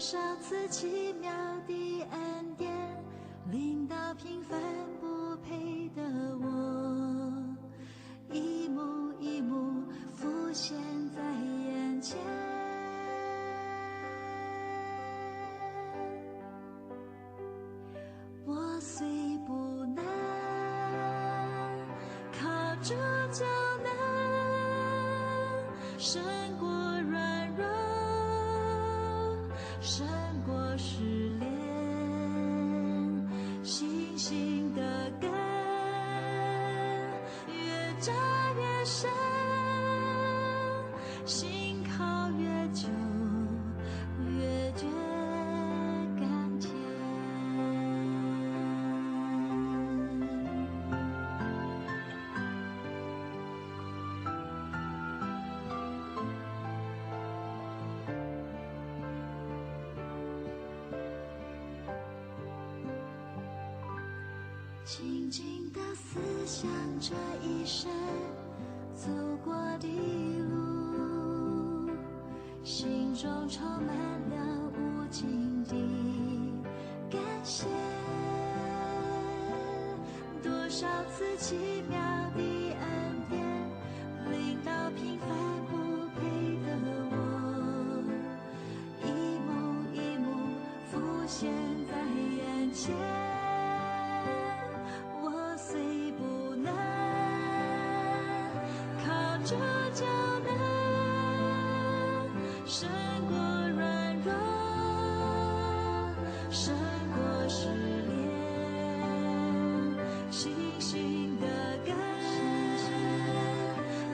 少次奇妙的恩典，臨到平凡不配的我，一幕一幕浮現在眼前。我雖不能，靠主就能勝過軟弱，勝過試煉，信心的根越扎越深，信靠越久越覺甘甜。靜靜地思想這一生走過的路，心中充滿了無盡的感謝。多少次奇妙的恩典，臨到平凡不配的我，一幕一幕浮現在眼前。我雖不能，靠主就能勝過軟弱，勝過試煉，信心的根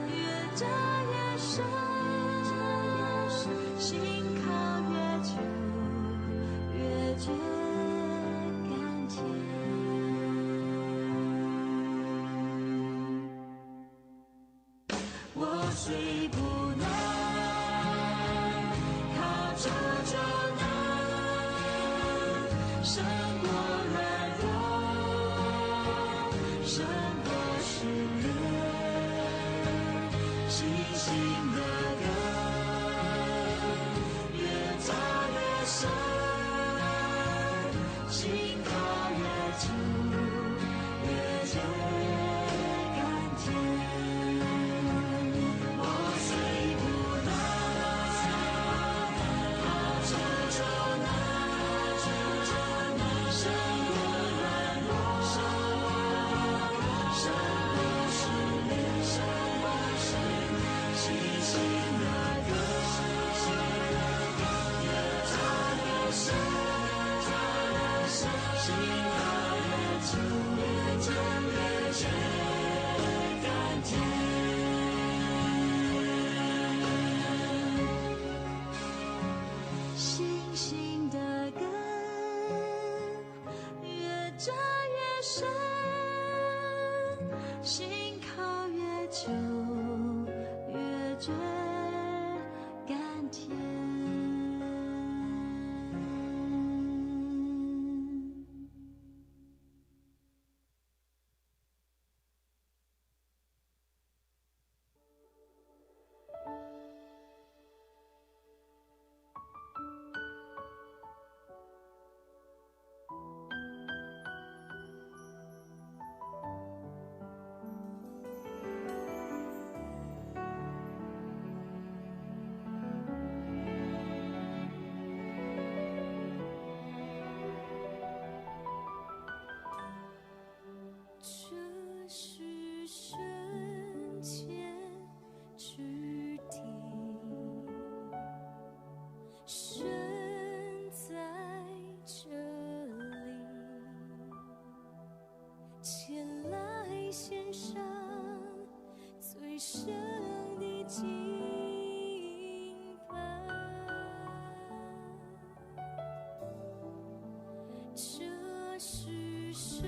越扎越深，信靠越久越覺甘甜。我雖不能，靠主就能勝過軟弱，勝過試煉，信心的根越扎越深，信靠越久越覺甘甜。我雖不能，靠主就能勝過軟弱，勝過試煉，信心的根越扎越深，信靠越久越覺甘甜。信心的根越扎越深，信靠越久越覺甘甜。這是聖潔之地，神在這裡，前來獻上最聖的敬拜。這是聖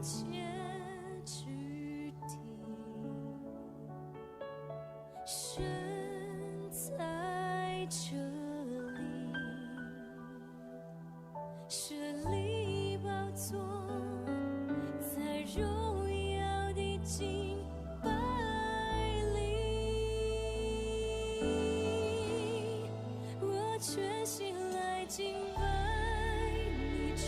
潔之地，神在這裡，設立寶座，在榮耀的敬拜裡，我全心來敬拜你主，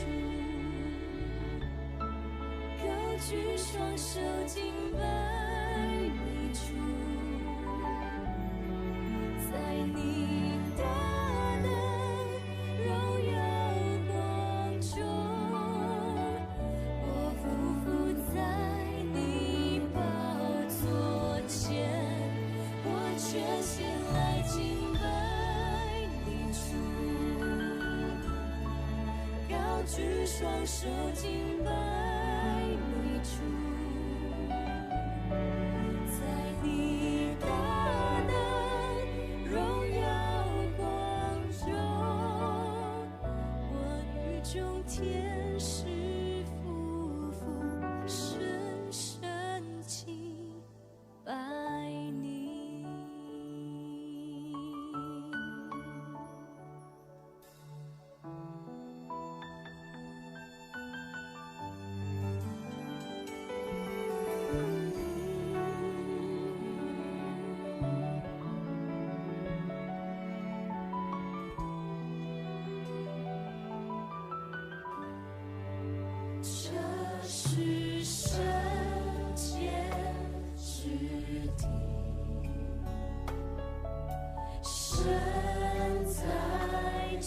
高舉雙手敬拜你主，在你大能榮耀光中，我俯伏在你寶座前，我全心來敬拜你主，高舉雙手敬拜你主，在你大能榮耀光中，我與眾天使俯伏深深敬拜你。這是聖潔之地，神在這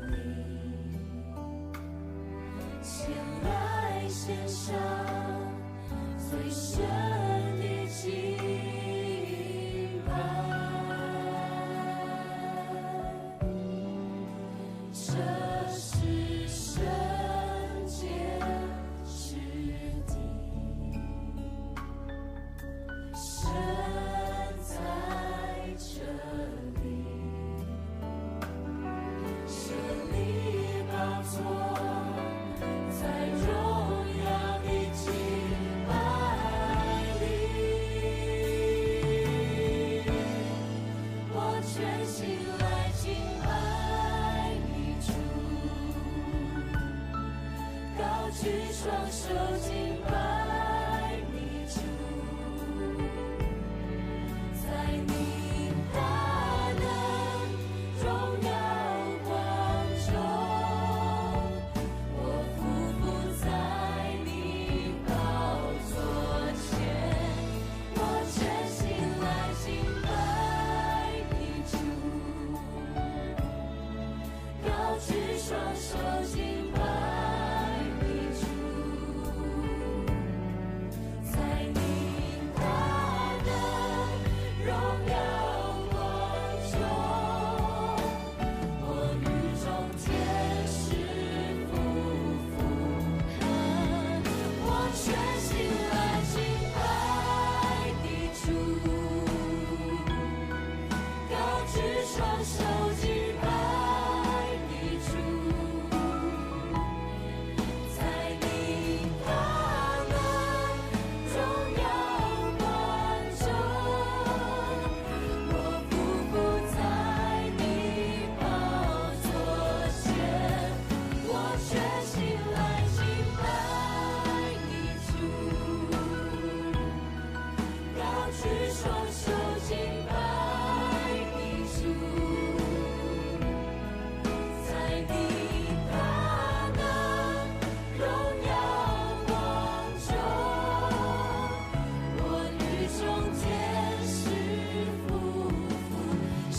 裡，前來獻上最深的敬拜。這是聖潔之地，神在這裡，設立寶座，在榮耀的敬拜裡，我全心來敬拜你主，高舉雙手敬拜你主，在你大能榮耀光中，我俯伏在你寶座前，我全心來敬拜你主，高舉雙手敬拜你主，在你大能榮耀光中，我與眾天使俯伏，我全心來敬拜你主，高舉雙手敬拜你主，在你大能榮耀光中，我俯伏在你寶座前，我全心來敬拜你主，高舉雙手敬拜你主，在你大能榮耀光中，我與眾天使俯伏深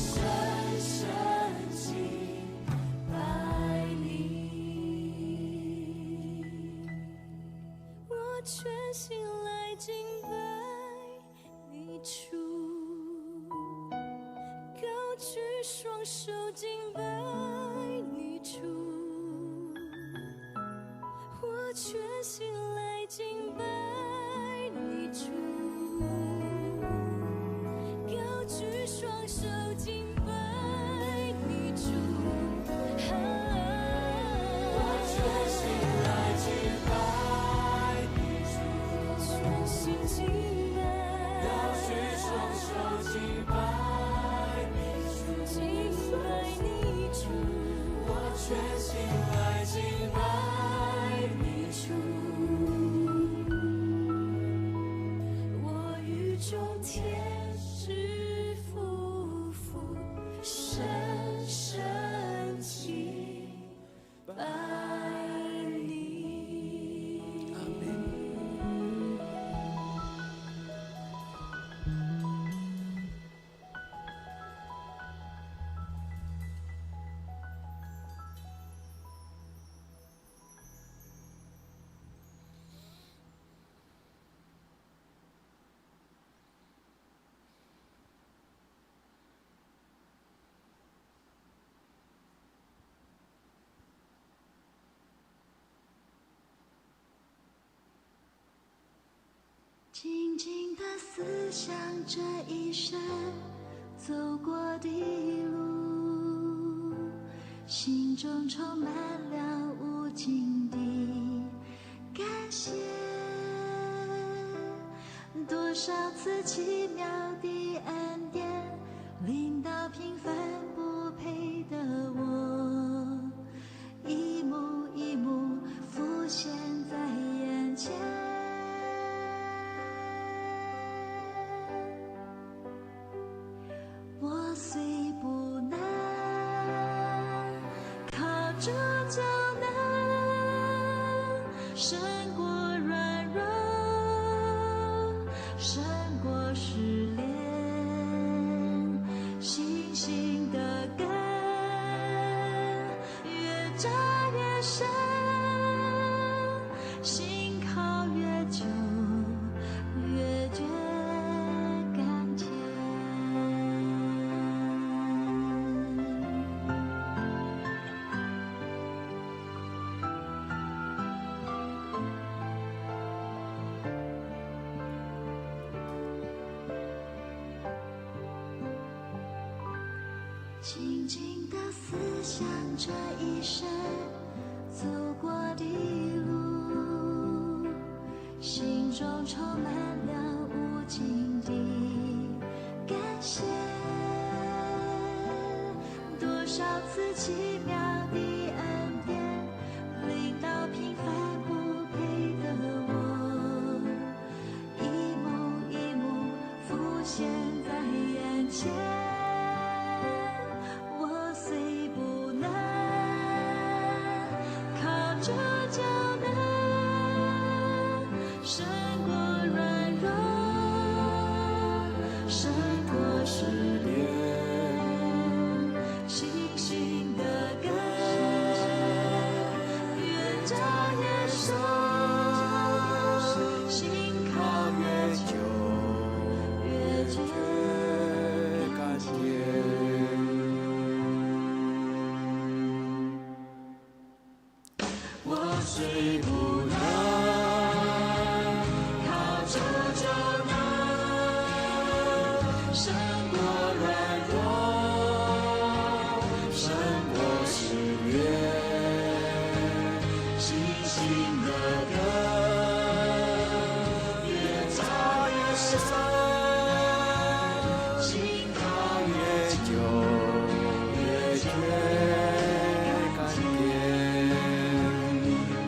深敬拜你。我全心來敬拜你主，高舉雙手敬拜你主，我全心來敬拜你主，高舉雙手敬拜你主。我全心來敬拜你主，全心敬拜，高舉雙手敬拜你主，敬拜你主，我全心來敬拜你主。我與眾天使俯伏，深深敬靜靜的思想這一生走過的路，心中充滿了無盡的感謝。多少次奇妙的恩典，臨到平凡不配的我，一幕一幕浮現在眼前。我雖不能，靠主就能勝過軟弱，勝過試煉，信心的根越扎越深，信靠越久越覺甘甜。靜靜的思想這一生走過的路，心中充滿了無盡的感謝。多少次奇妙的恩典，臨到平凡不配的我，一幕一幕浮現在眼前。我雖不能，靠主就能勝過軟弱，勝過試煉，信心的根越扎越深，信靠越久越覺甘甜。我雖不能，靠主就能勝過軟弱，勝過試煉，信心的根越扎越深，信靠越久越覺甘甜。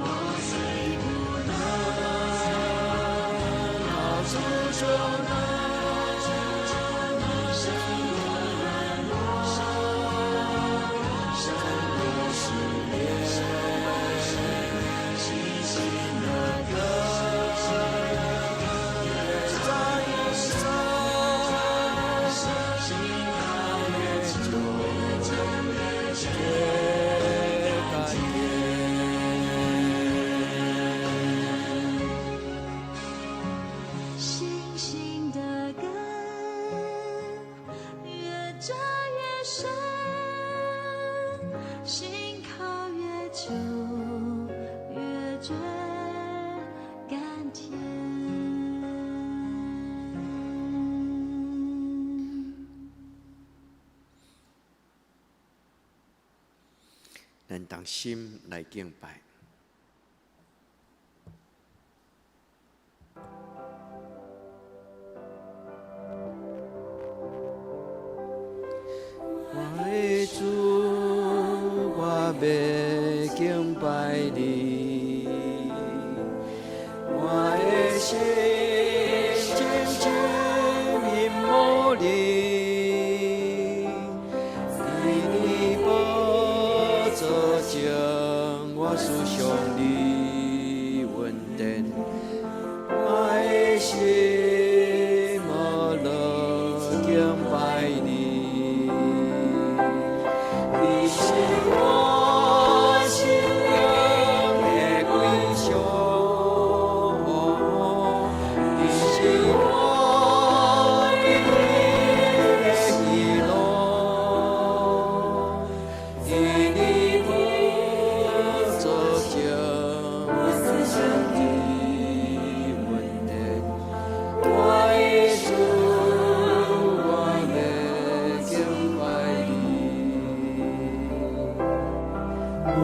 我雖不能，靠主就能勝過軟弱，勝過試煉，信心的根越扎越深，信靠越久越覺甘甜。信心的根越扎越深，信靠越久越覺甘甜。咱同心來敬拜。我的主，我欲敬拜你，我的心深深仰慕你，佇你寶座前，我思想你恩典，我的心無樂敬拜你。你是我心靈的歸宿，你是我唯一的喜樂，佇你寶座前，我思想你恩典，我我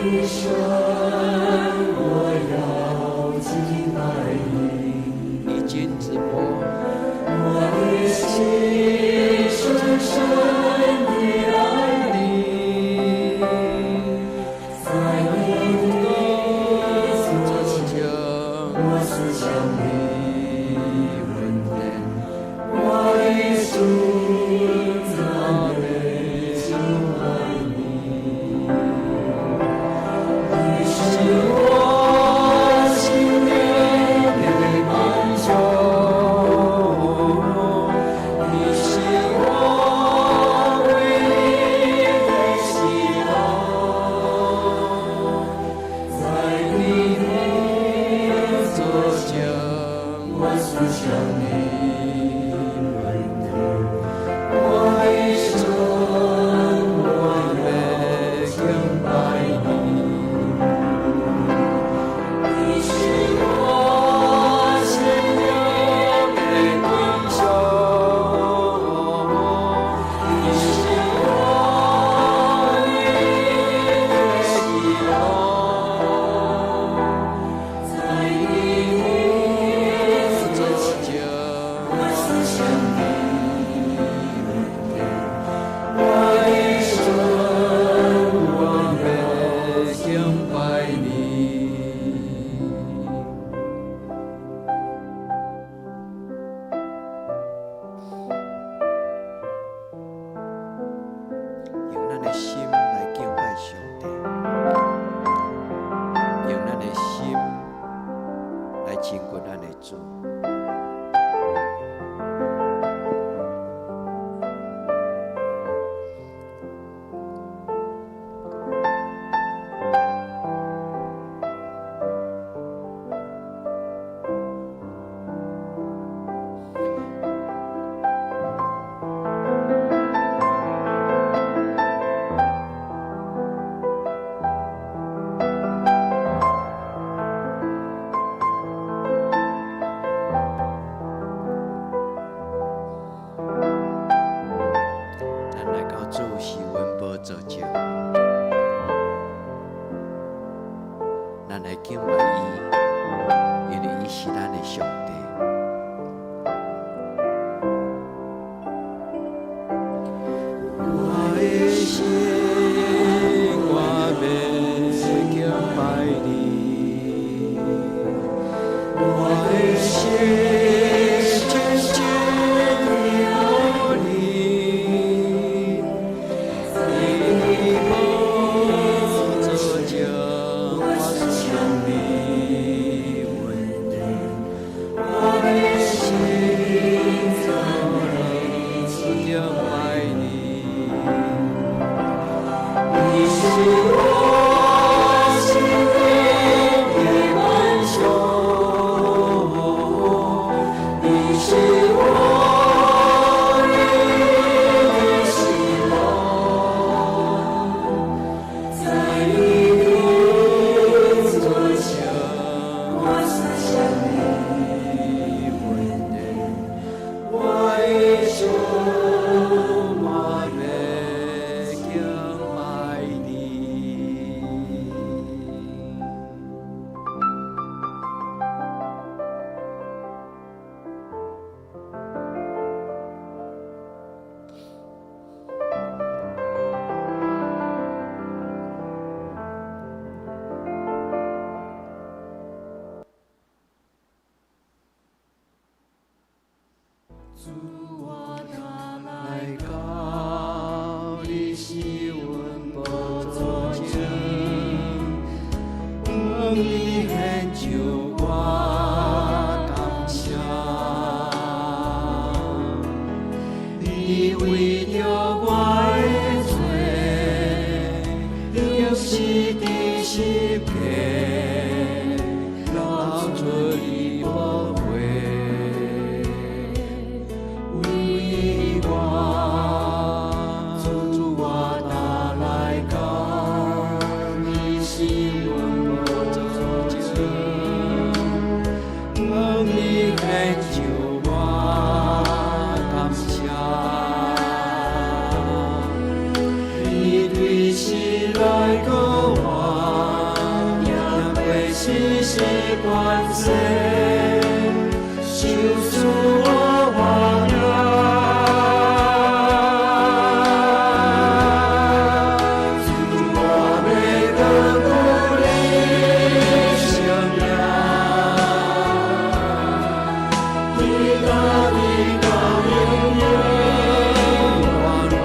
一生我要敬拜你。已經直播。我的心深深地愛你，在你的座前，我思想你恩典，我的心讚美敬拜你。你是我心靈的滿足，你是我唯一的喜樂，在你的座前，我思想你恩典，我一生我要敬拜你。你是我心靈的歸宿，你是我唯一的喜樂，在你的座前，我思想你恩典，我一生我要敬拜你。用咱的心來敬拜上帝，用咱的心來親近咱的主。咱來到主施恩寶座前，咱來敬拜伊，因為伊是咱的上帝。我的心，我欲敬拜你，我的心深深地愛你，在你寶座前，我思想你恩典，我的心讚美敬拜你。你是我心靈的滿足，你是我唯一的喜樂，在你的座前，我思想你恩典，我一生我欲敬拜你。主，我若來到你施恩寶座前，向你獻上我感謝。你為著我的罪，釘死佇十架，流出你寶血。為我，主我若來到你施恩寶座前，向你獻上我感謝。你對死來膏我，死權勢，受賜我活命。主，我欲高舉你聖名，對大地到永遠永遠。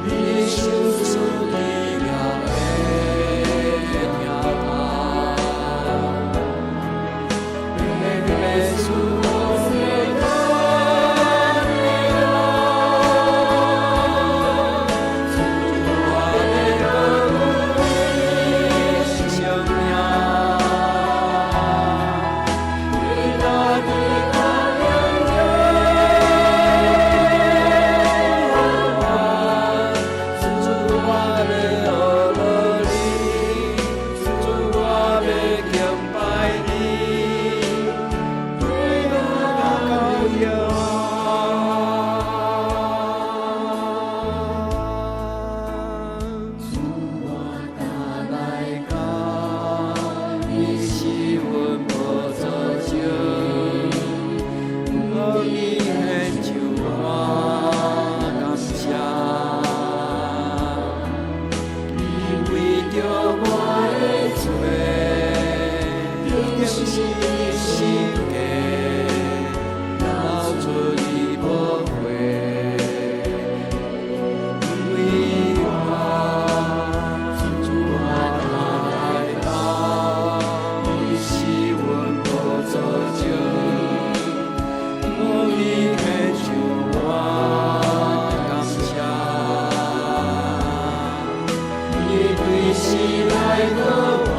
你受賜奇妙的疼痛，白白賜我世間的樂。主，我欲高舉你聖名，對大地到永遠永遠。主，我欲學落你，主，我欲敬拜你，對大到永遠。主，我若來到，你是阮寶座前，向你獻上我感謝。你為著我的罪，釘死十架，流出你寶血，為我。主，我若來到，你是阮寶座前，向你獻上我感謝。你對死來過活，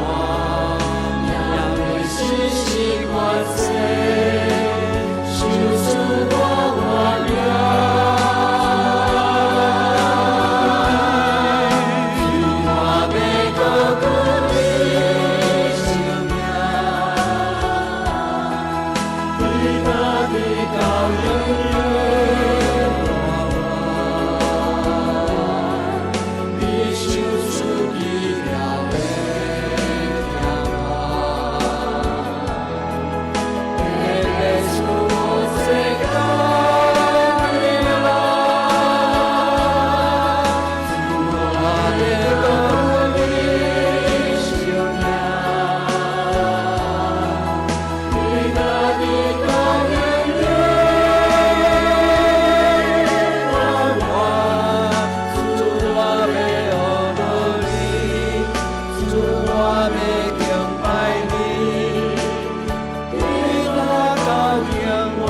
也對死失權勢，受賜我活命。主，我欲高舉你聖名，對大地到永遠永遠。你受賜奇妙的疼痛，白白賜我世間的樂。主，我欲高舉你聖名，對大地到永遠永遠。主，我欲學落你，主，我欲敬拜你，對大到永遠。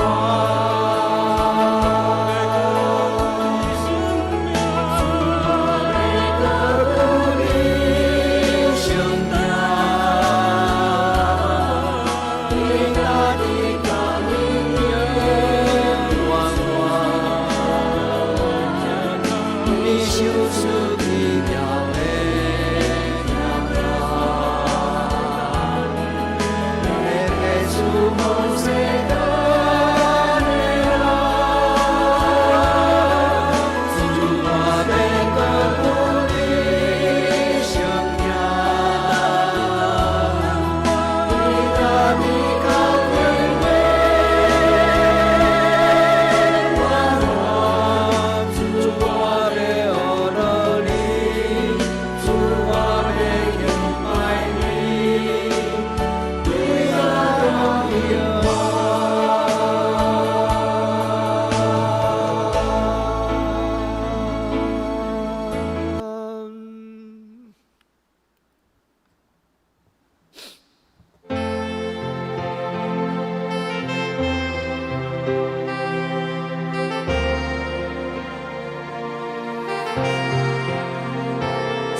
主，我欲高舉你聖名，對大地到永遠永遠。你受賜奇妙的疼痛，白白賜我世間的樂。主，我欲高舉你聖名，對大地到永遠永遠。主，我欲學落你，主，我欲敬拜你，對大到永遠。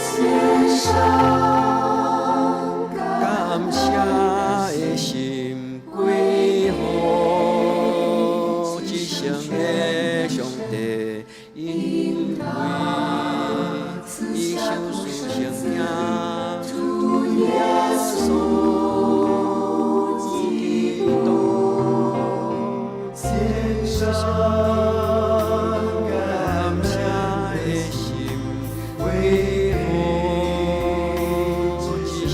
献上感謝的心歸予至聖的上帝，因為伊賞賜生命，主耶穌基督。獻上感謝的心歸予至聖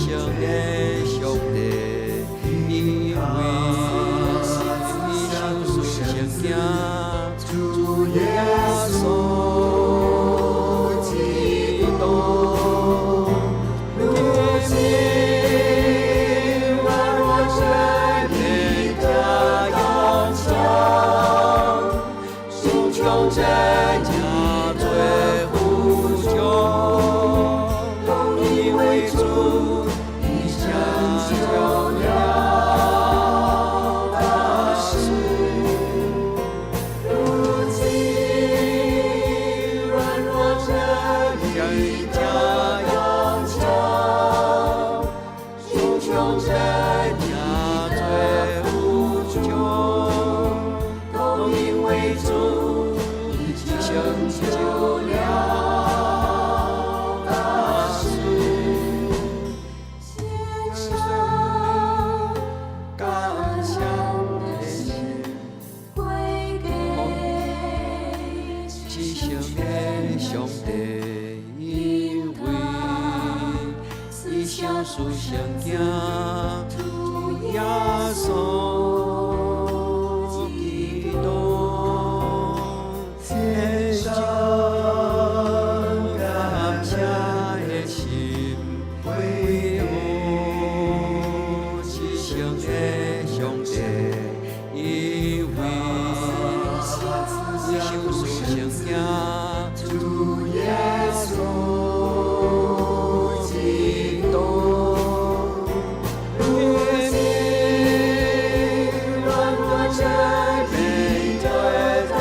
屬聖潔，主耶穌基督，獻上感謝的心，為有至聖的上帝，因為伊賞賜聖潔，主耶穌基督，如今軟弱者彼得剛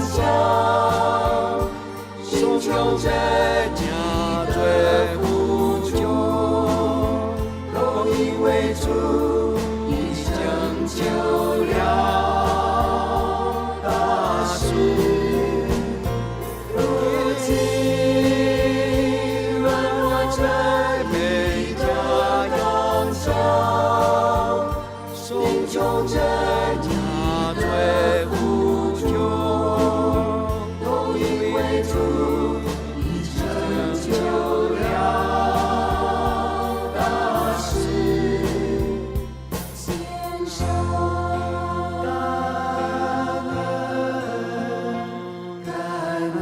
強，貧窮者成做富足，都因為主已成就了大事。如今軟弱者彼得剛強，貧窮者成做富足，都因為主已成就了大事。獻上感恩，感恩。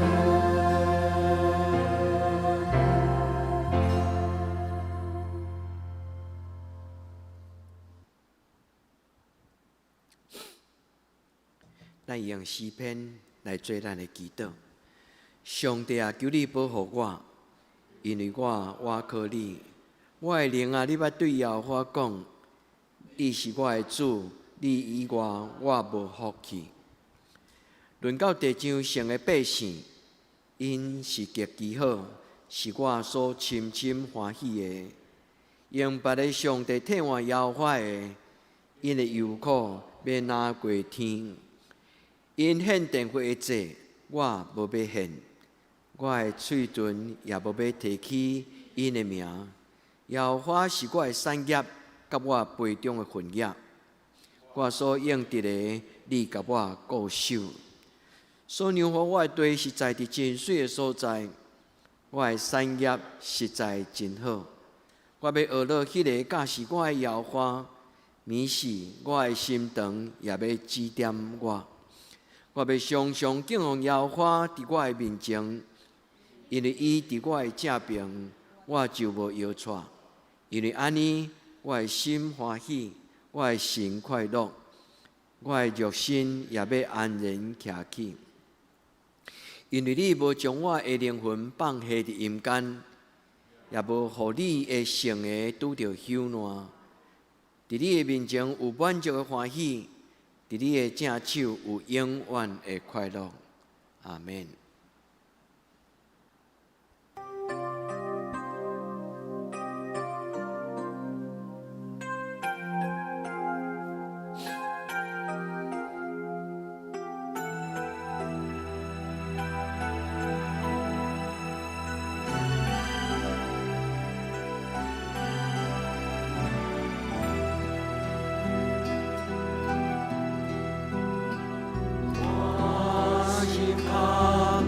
咱用詩篇來做咱的祈禱。上帝啊，求你保護我，因為我倚靠你。我的靈啊，你捌對耶和華講：你是我的主，你以外我無福氣。論到地上聖的百姓，𪜶是極其好，是我所深深歡喜的。用別的上帝替換耶和華的，𪜶的憂苦欲若過天。𪜶獻奠火的祭，我無欲獻；我的喙唇也無欲提起𪜶的名。耶和華是我的產業，佮我杯中的份額。我所應得的，你共我固守。所讓予我的地是在佇真媠的所在，我的產業實在真好。我欲學落彼个教示我的耶和華，暝時我的心腸也欲指點我。我欲常常敬奉耶和華佇我的面前，因為伊佇我的正爿，我就無搖掣。因為按呢，我的心歡喜，我的神快樂，我的肉身也欲安然徛起。因為你無將我的靈魂放下佇陰間，也無予你的聖的拄著朽爛。佇你的面前有滿足的歡喜，佇你的正手有永遠的快樂。阿門。我是靠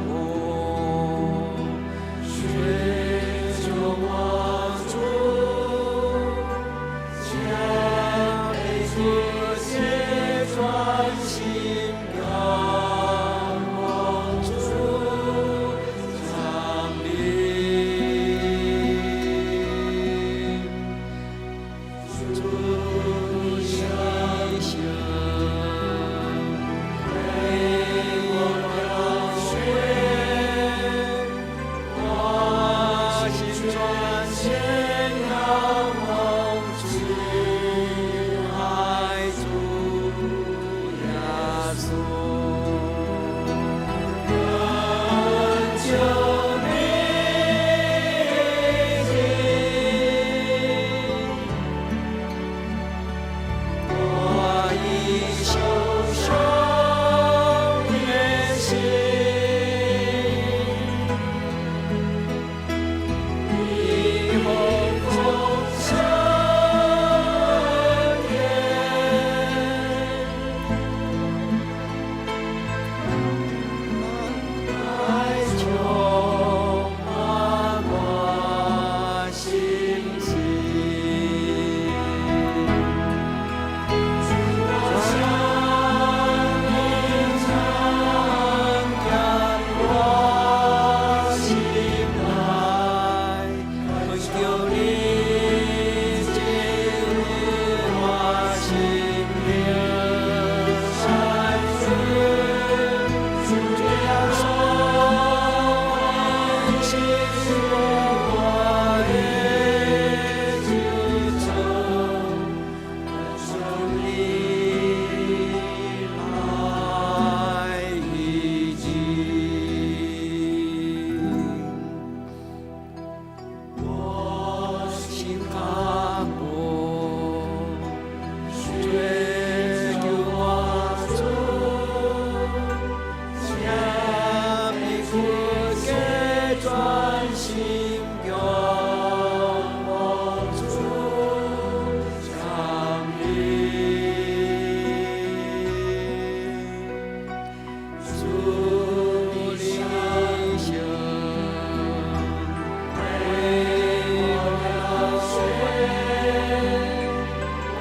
我的救主，求你來醫治。我心較薄，追求我主，請你不給專心仰望主，將你主的心為我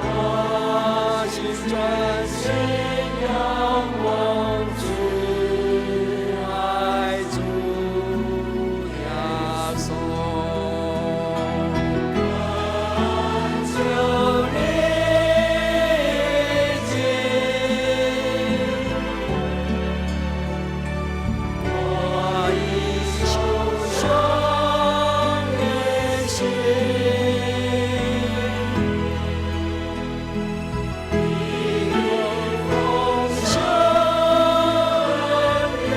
我心專心仰望主，愛主耶穌。求你進，我已受傷的心，你用豐盛恩典，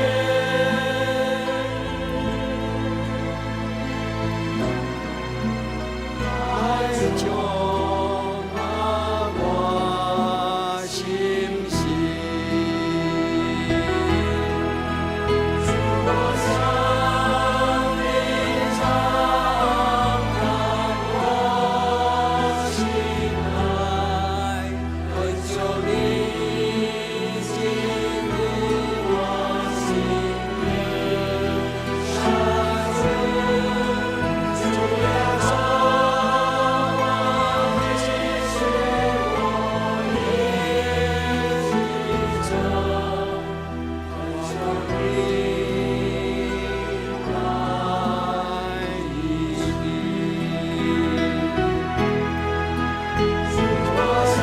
來充滿我心事。我生命常讓我心愛，懇求你進入我心靈，神主耶穌，你是我的救主，懇求你來醫治。我生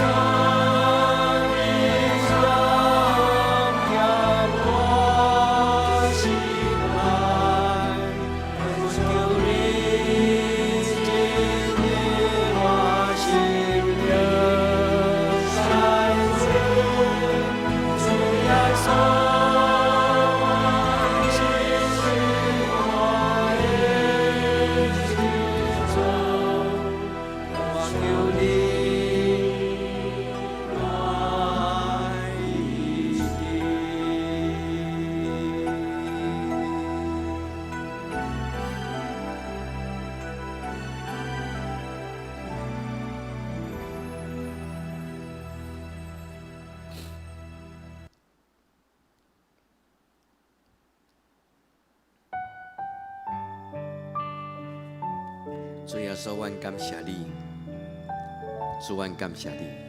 命常讓我心愛，懇求你進入我心靈，神主耶穌，你是我的救主，我求你來醫治。主耶穌，阮感謝你，主，阮感謝你。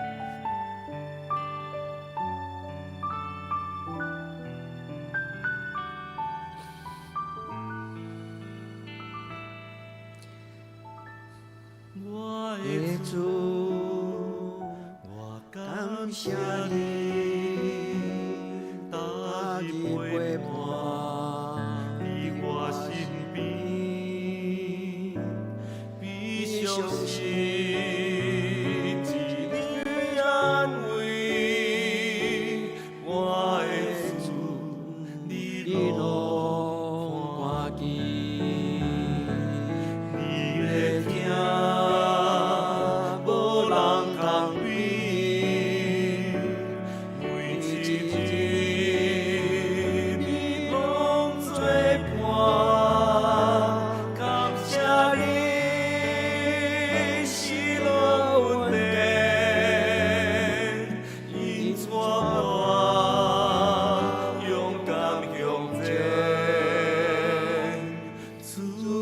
我的的主，我感感謝謝你，你，逐逐日日陪陪伴伴伫我身邊，比上是一日安慰，我的主，你你拢攏看見。你的疼無人通比，每一日你攏做伴，感謝你喜樂恩典，引帶我勇敢向前，主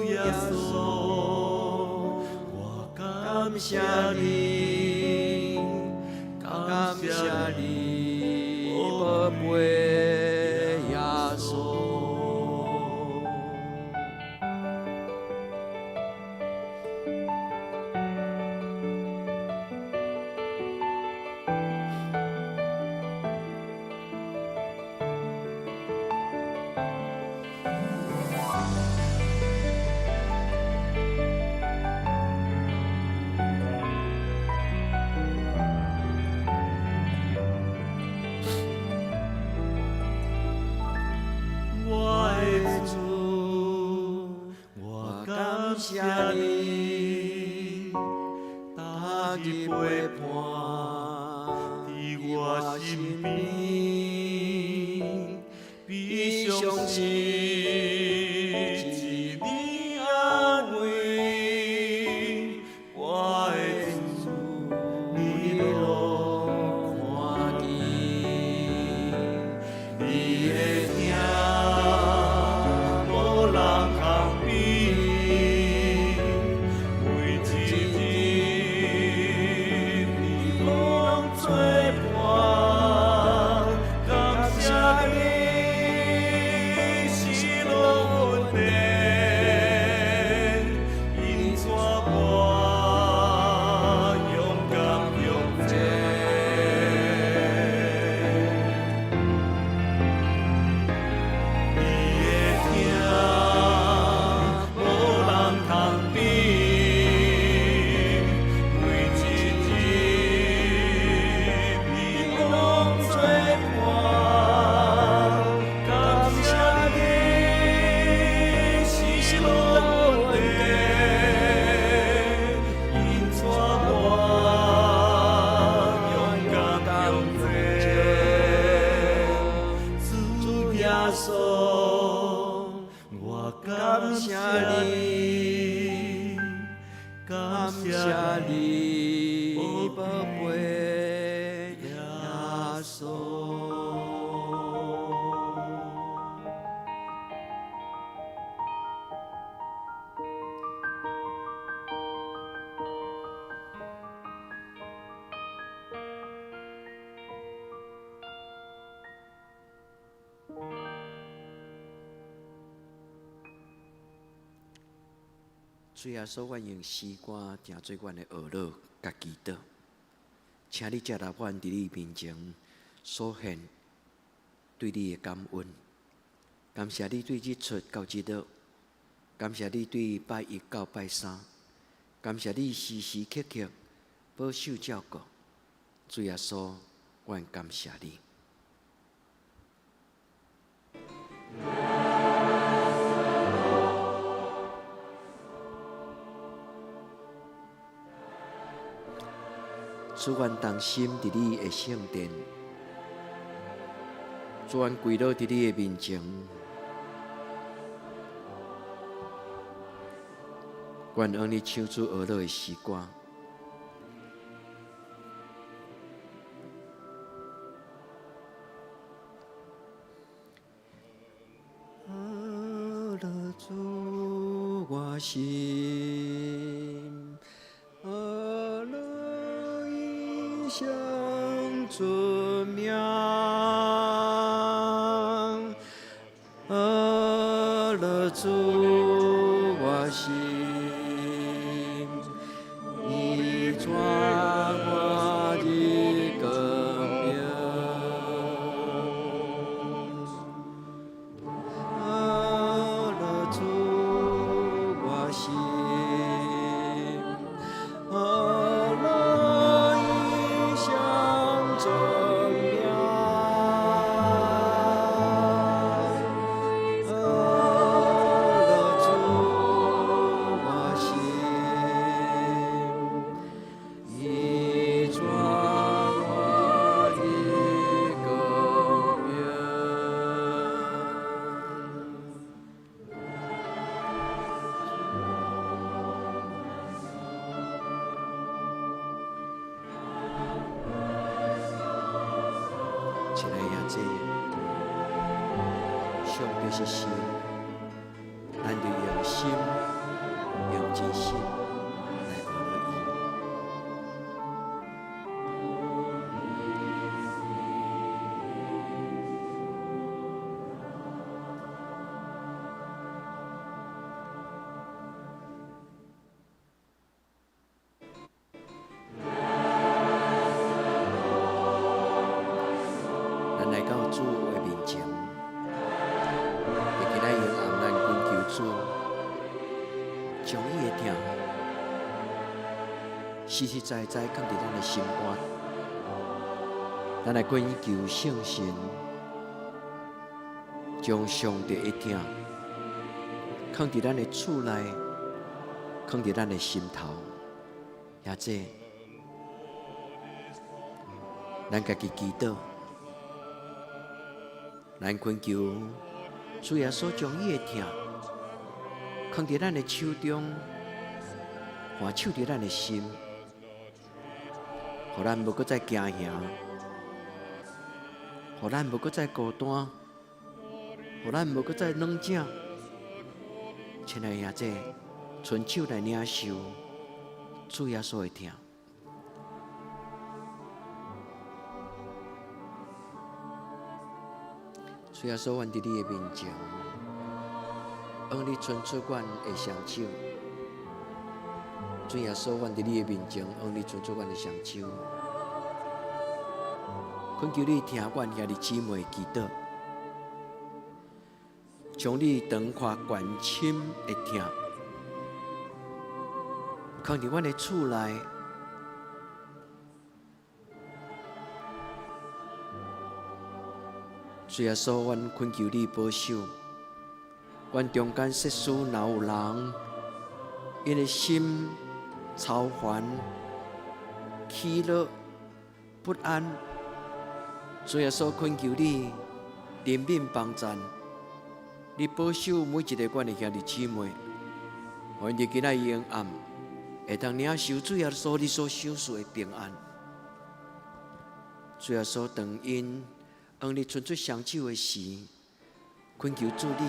耶穌，我感感謝謝你，你，感感謝謝你，你，寶貝耶穌。感謝你，踏入陪伴佇我身邊，比相信一年安慰，我的主，你攏看見，你的疼無人通比，每一日你攏做伴，感謝你是樂恩典，引帶我勇敢向前。你的疼無人通比，每一日你攏做伴，感謝你是樂恩典，引帶我勇敢向前。主耶穌，我感謝你，感謝你，寶貝耶穌。主耶穌，阮用詩歌定做阮的學樂佮祈禱，請你接納阮佇你面前所獻對你的感恩。感謝你對日出到日落，感謝你對拜一到拜三，感謝你時時刻刻保守照顧。主耶穌，阮感謝你。主，阮同心佇你的聖殿，主，阮跪倒佇你的面前，阮向你唱出呵咾的詩歌。呵咾主我心，呵咾伊相尊名，呵咾主我心，伊帶我入光明。呵咾主我心，呵咾伊相尊名，呵咾主我心，伊帶我入光明。親愛的兄弟，上帝是神，咱就用心、用真心來學伊。咱來到主的面前，伫今仔日暗，咱懇求主，將伊的疼實實在在囥佇咱的心肝。咱來懇求聖神，將上帝的疼囥佇咱的厝內，囥佇咱的心頭，兄姊，咱家己祈禱，咱懇求主耶穌將伊的疼囥佇咱的手中，看守佇咱的心，予咱無閣再驚嚇，予咱無閣再孤單，予咱無閣再軟弱。親愛的兄姊，伸手來領受主耶穌的疼。主耶穌，阮佇你的面前，向你伸出阮的雙手。主耶穌，阮佇你的面前，向你伸出阮的雙手，懇求你聽阮兄弟姊妹祈禱，將你長闊懸深的疼，囥佇阮的厝內。主耶穌，阮懇求你保守，阮中間設使若有人，𪜶的心操煩、喜樂、不安。主耶穌，懇求你憐憫幫贊，你保守每一个阮的兄弟姊妹，予𪜶佇今仔日暗會當領受主耶穌你所賞賜的平安。主耶穌，當𪜶向你伸出雙手的時，懇求主你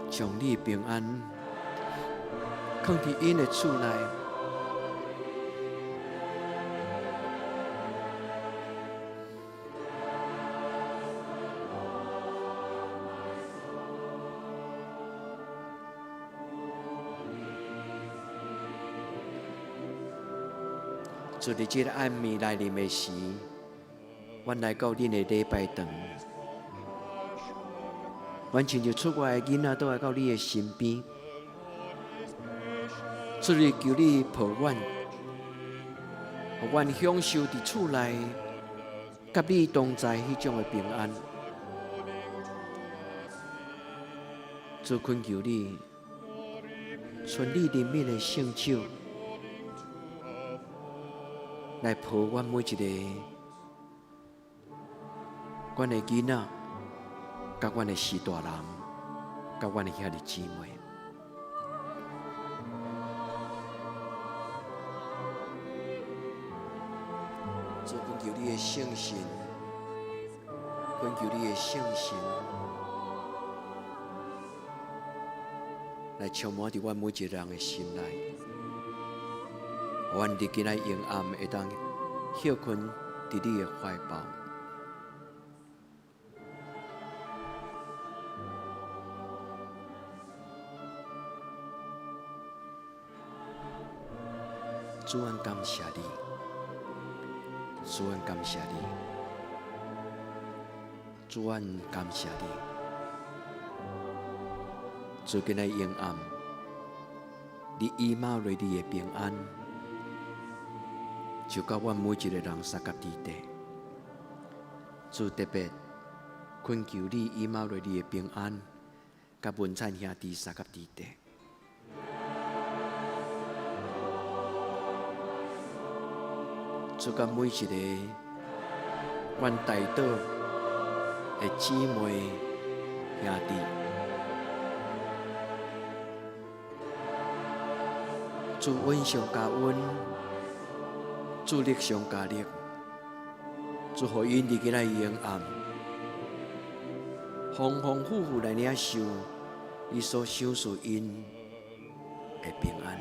將你的平安囥佇𪜶的厝內。主佇這個暗暝來臨的時，阮來到恁的禮拜堂，阮親像出外的囡仔，倒來到你的身邊。主你求你抱阮，予阮享受佇厝內，佮你同在彼種的平安。主懇求你，伸你憐憫的聖手，來抱阮每一個阮的囡仔，佮阮的序大人，佮阮的兄弟姊妹。主懇求你的聖神，懇求你的聖神來充滿佇阮每一個人的心內。予阮佇今仔昏暗會當歇睏佇你的懷抱。主，阮感謝你，主，阮感謝你，主，阮感謝你。主，今仔昏暗，你以馬內利的平安，就佮阮每一个人相佮佇底。主特別懇求你以馬內利的平安，佮文燦兄弟相佮佇底。主佮每一个阮代禱的姊妹兄弟，主恩上加恩，主力上加力，主予𪜶佇今仔日昏暗，豐豐富富來領受你所賞賜𪜶的平安。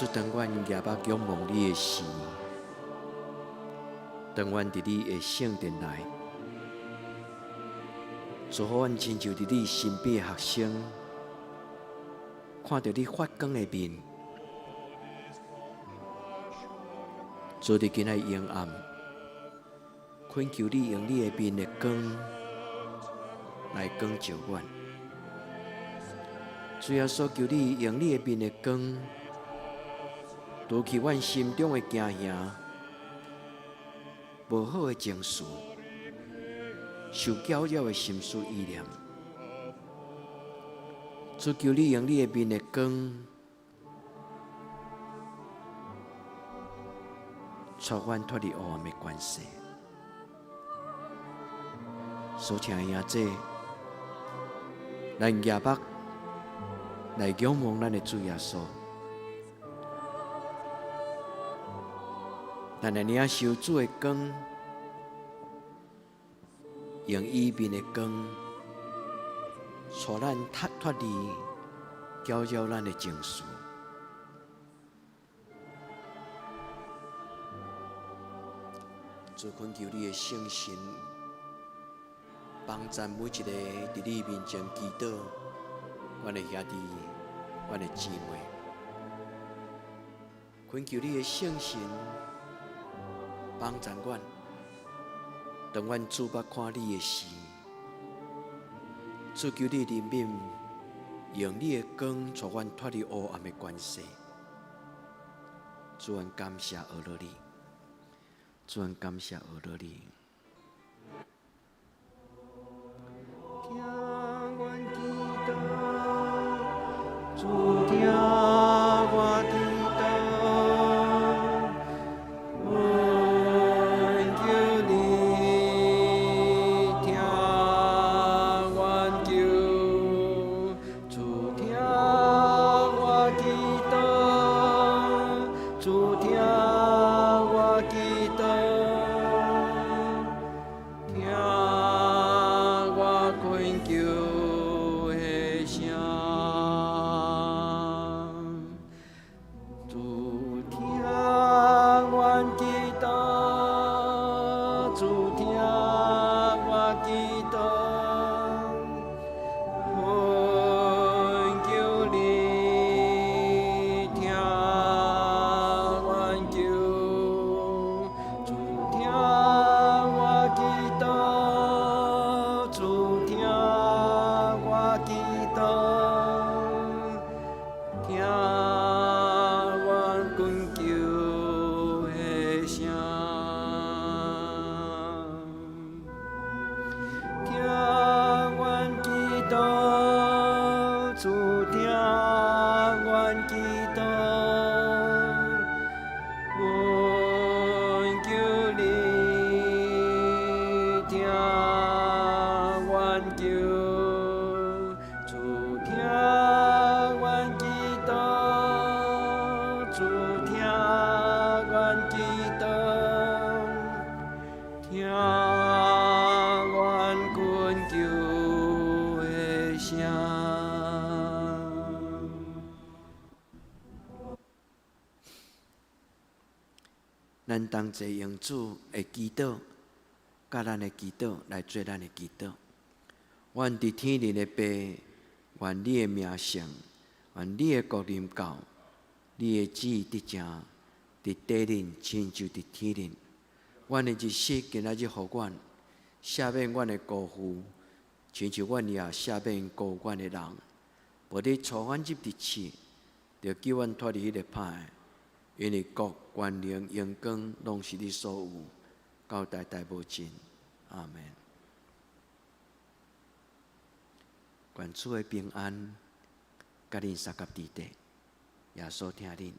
主，當阮舉目仰望你的時，當阮佇你的聖殿內，主，予阮親像佇你身邊的學生，看著你發光的面。主，佇今仔日黑暗，懇求你用你的面的光來光照阮。主耶穌，求你用你的面的光，除去阮心中的驚嚇、無好的情緒、受攪擾的心思意念。主，求你用你的面的光，帶阮脫離黑暗的權勢。所請的兄弟，咱舉目來仰望咱的主耶穌，咱來領受主的光，用伊面的光，帶咱脫離攪擾咱的情緒。主，懇求你的聖神幫贊每一个佇你面前祈禱，阮的兄弟、阮的姊妹。懇求你的聖神幫贊阮，當阮注目看你的時，主，求你憐憫，用你的光帶阮脫離黑暗的權勢。主，阮感謝阿羅你，主，阮感謝阿羅你。聽阮祈禱，主聽我祈禱，懇求你聽阮求，主聽我祈禱，主聽我祈禱，聽我懇求的聲。主聽阮祈禱，主聽我祈禱，懇求你聽阮求，主聽我祈禱，主聽我祈禱，聽阮懇求的聲。聽阮祈禱，主聽阮祈禱，懇求你聽阮求，主聽阮祈禱，主聽阮祈禱，聽阮懇求的聲。咱同齊用主的祈禱，佮咱的祈禱來做咱的祈禱。阮佇天頂的父，願你的名聖，願你的國臨到，你的旨意得成，佇地頂親像佇天頂。阮的日食今仔日予阮，赦免阮的辜負，親像阮也赦免辜負阮的人。無你帶阮入佇試，著救阮脫離彼個歹的。因為國、權能、榮光，攏是你所有，到代代無盡。阿們。願主的平安，佮恁相佮佇底。耶穌疼恁。